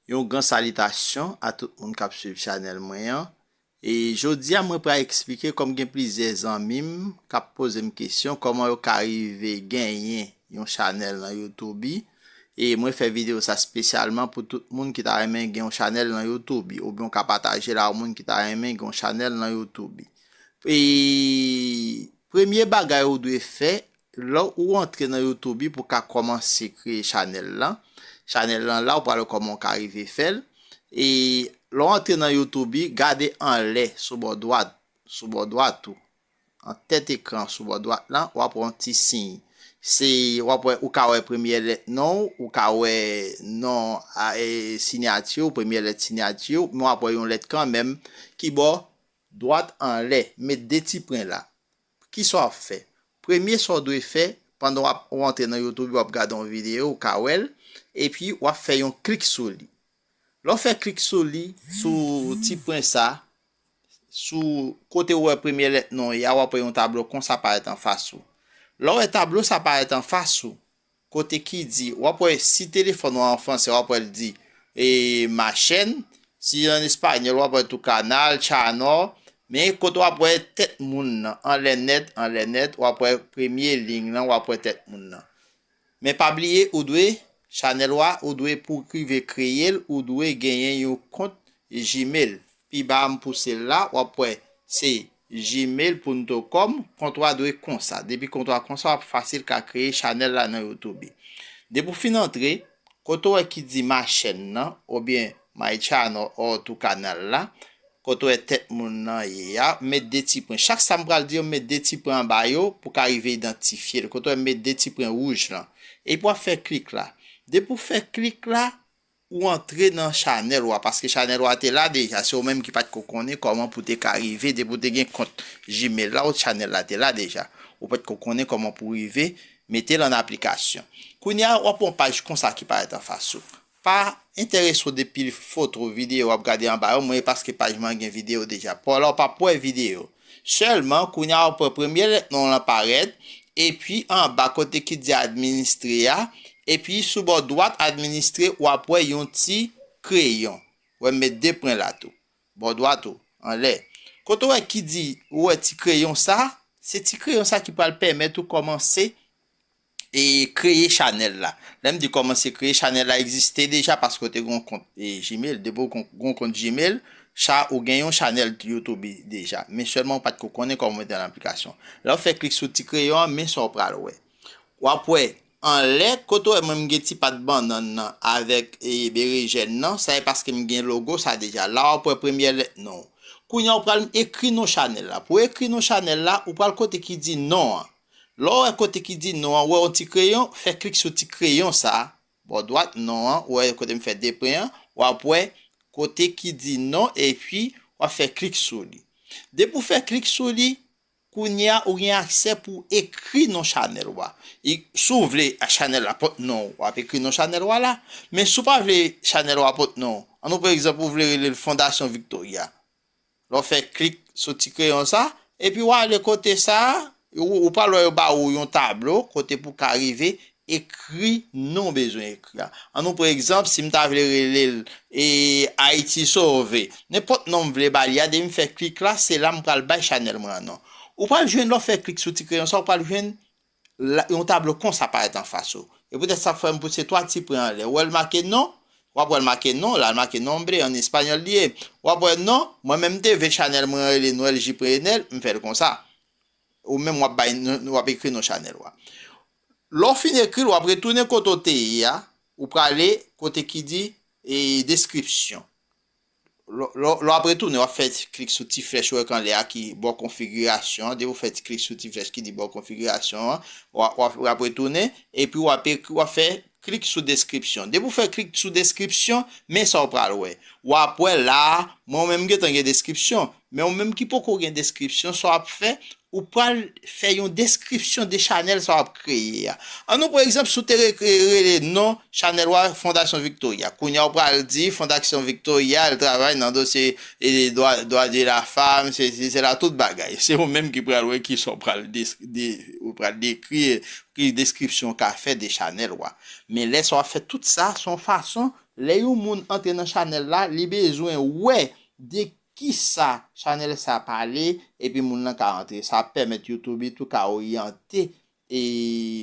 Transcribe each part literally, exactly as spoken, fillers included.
Yon gran salitasyon a tout moun k ap swiv chanèl mwen an. E jodi a, mwen pral eksplike kòm gen plizyè zanmi m k ap poze m kesyon kòman yo ka rive genyen yon chanèl nan YouTube. E mwen fè videyo sa espesyalman pou tout moun ki ta renmen gen yon chanèl nan YouTube, oubyen w ka pataje l a yon moun ki ta renmen gen yon chanèl nan YouTube. E premye bagay ou dwe fè, lè ou antre nan YouTube pou ka kòmanse kreye chanèl lan, chanèl lan la, ou pral wè kòman ou ka rive fè l. E lè w antre nan YouTube, gade anlè sou bò dwat, sou bò dwat ou, an tèt ekran sou bò dwat lan, w ap wè yon ti siy. Se, w ap wè, ou ka wè premyè lèt non w, ou ka wè non a, e, siyati w, premyè lèt siyati w, men w ap wè yon lèt kanmenm ki bò dwat anlè, met de ti pwen la. Kisa w ap fè? Premye sa w dwe fè, pandan w ap, w antre nan YouTube, w ap gade yon videyo, ou ka wè l, epi w ap fè yon klik sou li. Lè w fè klik sou li, sou ti pwen sa, sou kote w wè premye lèt non w ye a, w ap wè yon tablo konsa parèt anfas ou. Lè w wè tablo sa parèt anfas ou, kote ki di, w ap wè si telefòn ou an franse, w ap wè l di, e, ma chaîne, si an espanyòl, w ap wè tu canal, channel, men kote w ap wè tèt moun nan, anlè nèt, anlè nèt, w ap wè premye liy lan, w ap wè tèt moun nan. Men pa bliye, ou dwe, chanèl ou a, ou dwe pou rive kreye l, ou dwe genyen yon kont Gmail. Pi ba a m pouse l la, w ap wè se gmail punto com, kont ou a dwe konsa. Depi kont ou a konsa, w ap fasil ka kreye chanèl la nan YouTube. Depi w fin antre, kote w wè ki di ma chaîne nan, oubyen my channel or tu canal la, kote w wè tèt moun nan ye a, met de ti pwen. Chak sa m pral di yo, met de ti pwen anba yo pou ka rive idantifye l. Kote w wè met de ti pwen wouj lan. Epi w ap fè klik la. Depi w fè klik la, ou antre nan chanèl ou a, paske chanèl ou a te la deja, se ou menm ki pa t ko konnen kòman pou te ka rive, depi w te gen kont Gmail la, ou chanèl la te la deja. Ou pa t ko konnen kòman pou rive mete l an aplikasyon. Kounye a, w ap wè yon paj konsa ki parèt anfas ou. Pa enterese w de pil foto, videyo w ap gade anba yo, mwen, paske paj mwen gen videyo deja. Paw la, w p ap wè videyo. Sèlman, kounye a, w ap wè premye lèt non w lan parèt, epi anba kote ki di administre a, epi sou bò dwat administre, w ap wè yon ti kreyon. Wè, m met de pwen la tou. Bò dwat ou, anlè. Kote w wè ki di, ou wè ti kreyon sa, se ti kreyon sa ki pral pèmèt ou kòmanse e kreye chanèl la. Lè m di kòmanse kreye, chanèl la egziste deja paske w te gen yon kont, e, Gmail. Depi w gon, gon kont Gmail, sa ou gen yon chanèl YouTube deja. Men sèlman w pa t ko konnen kòman w mete l an aplikasyon. Lè w fè klik sou ti kreyon an, men sa w pral wè. W ap wè anlè, kote w wè mwen m gen ti pat bannann nan avèk, e, berejèn nan, sa e paske m gen logo sa deja. La w ap wè premyè lèt non w. Kounye a w pral ekri non chanèl la. Pou w ekri non chanèl la, ou pral kote ki di non an. Lè w wè kote ki di non an, ou wè yon ti kreyon, fè klik sou ti kreyon sa, bò dwat non an, ou wè kote m fè de pwen an, w ap wè kote ki di non, epi w ap fè klik sou li. Depi w fè klik sou li, kounye a ou gen aksè pou w ekri non chanèl ou a. E si w vle chanèl la pot non w, w ap ekri non chanèl ou a la. Men si w pa vle chanèl ou a pot non w, annou pran egzanp, ou vle rele l Fondasyon Victoria. Lè w fè klik sou ti kreyon sa, epi w ale kote sa, ou, ou pral wè yo ba ou yon tablo kote pou w ka rive ekri non w bezwen ekri a. Annou pran egzanp, si m ta vle rele l, e, Ayiti Sove. Nenpòt non m vle ba li a, depi m fè klik la, se la m pral bay chanèl mwen an non. Ou pral jwenn, lè w fè klik sou ti kreyon sa, ou pral jwenn la, yon tablo konsa parèt anfas ou. E poutèt sa fè m pouse twa ti pwen anlè. Ou wè l make non? W ap wè l make non, la l make nombre, an espanyòl li ye. W ap wè non, mwen menm m te vle chanèl mwen rele Noël J P N L, m fè l konsa. Ou menm w ap bay non, w ap ekri non chanèl ou a. Lè w fin ekri l, w ap retounen kote w te ye a, ou prale kote ki di, e, deskripsyon. Lè, lè, lè w ap retounen, w ap fè klik sou ti flèch ou wè k anlè a ki bò konfigirasyon an. Depi w fè ti klik sou ti flèch ki di bò konfigirasyon an, w ap, w ap, w ap retounen, epi w ap ekri, w ap fè klik sou deskripsyon. Depi w fè klik sou deskripsyon, men sa w pral wè. W ap wè la, mwen menm m gentan gen deskripsyon, men ou menm ki poko gen deskripsyon, sa w ap fè, ou pral fè yon deskripsyon de chanèl sa w ap kreye a. Annou pran egzanp, si w te re-, re-, rele non chanèl ou a Fondasyon Victoria. Kounye a w pral di Fondasyon Victoria, elle travaille nan dosye, e, dwa, dwa de la fanm, sesi, sela, tout bagay. Se ou menm ki pral wè kisa w pral des-, de-, ou pral dekri, ki deskripsyon w ka fè de chanèl ou a. Men lè sa w ap fè tout sa, se yon fason Lè yon moun antre nan chanèl la, li bezwen wè de kisa chanèl sa pale, epi moun nan ka antre. Sa ap pèmèt YouTube tou ka oryante e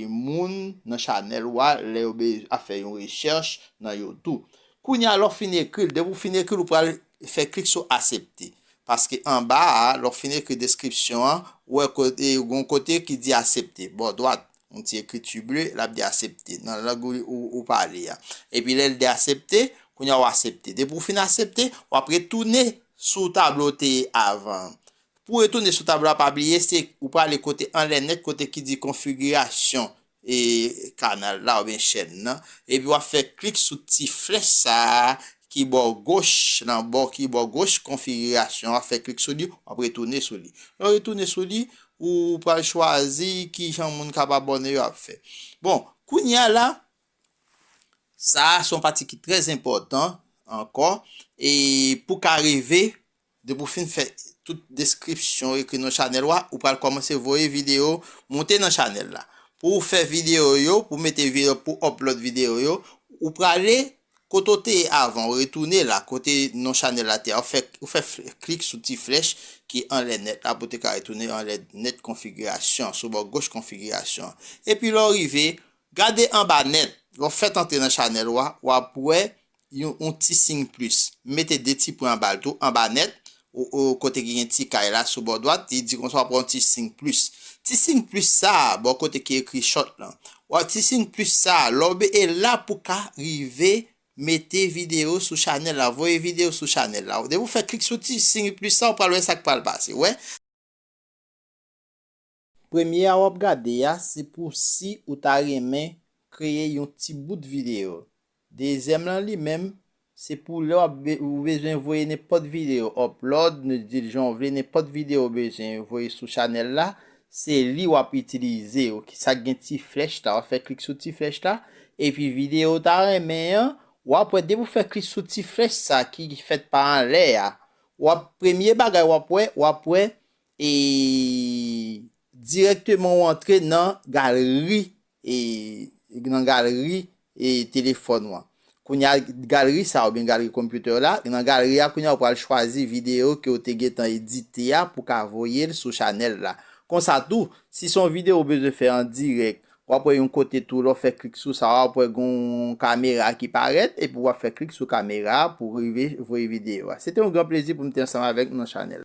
moun nan chanèl ou a lè yo be- ap fè yon rechèch nan yo tou. Kounye a, lè w fin ekri l, depi w fin ekri l, ou pral fè klik sou aksepte. Paske anba a, lè w fin ekri deskripsyon an, ou wè kote, gen yon kote ki di aksepte, bò dwat, yon ti ekriti ble, l ap di aksepte, nan lang ou, ou, ou pale a. Epi lè l di aksepte, kounye a w aksepte. Depi w fin aksepte, w ap retounen sou tablo w te ye avan an. Pou w retounen sou tablo a, pa bliye, se ou prale kote anlè nèt, kote ki di konfigirasyon e kanal la oubyen chèn nan. Epi w ap fè klik sou ti flèch sa a ki bò goch, nan bò ki bò goch konfigirasyon. W ap fè klik sou li, w ap retounen sou li. Lè w retounen sou li, ou pral chwazi ki jan moun k ap abòne yo ap fè. Bon, kounye a la, sa a se yon pati ki trè enpòtan ankò. E pou ka rive, depi w fin fè tout deskripsyon, ekri non chanèl ou a, ou pral kòmanse voye videyo monte nan chanèl la. Pou w fè videyo yo, pou w mete videyo, pou w upload videyo yo, ou prale kote w te ye avan, ou retounen la, kote non chanèl la te ye a, ou fè, ou fè f- klik sou ti flèch ki anlè nèt la, pou w te ka retounen anlè nèt konfigirasyon, sou bò goch konfigirasyon. Epi lè w rive, gade anba nèt, lè w fèt antre nan chanèl ou a, w ap wè yon, yon ti siy plis. Mete de ti pwen anba l tou, anba nèt, ou, ou kote ki gen ti kay la sou bò dwat, li di konsa w ap wè yon ti siy plis. Ti siy plis sa a, bò kote ki ekri short lan. W ap ti siy plis sa a, lè w be- e la pou ka rive mete videyo sou chanèl la, voye videyo sou chanèl la. Depi w fè klik sou ti siy plis sa, ou pral wè sa k pral pase, wè. Premye a w ap gade a, se pou si ou ta renmen kreye yon ti bout videyo. Dezyèm lan li menm, se pou lè w ap be- ou bezwen voye nenpòt videyo, upload, nou di l jan w vle, nenpòt videyo ou bezwen voye sou chanèl la, se li w ap itilize, ok, sa k gen ti flèch la, w ap fè klik sou ti flèch la, epi videyo ou ta renmen an, w ap wè depi w fè klik sou ti flèch sa ki fèt pa anlè a, w ap, premye bagay w ap wè, w ap wè e dirèkteman ou antre nan galeri, e nan galeri e telefòn ou an. Kounye a, galeri sa oubyen galeri konpitè la, nan galeri a kounye a ou pral chwazi videyo ke w te gentan edite a pou ka voye l sou chanèl la. Konsa tou, si se yon videyo ou bezwen fè an dirèk, w ap wè yon kote tou, lè w fè klik sou sa, w ap wè gen yon kamera ki parèt, epi w ap fè klik sou kamera a pou rive voye videyo a. Se te yon gran plezi pou m te ansanm avèk nou nan chanèl.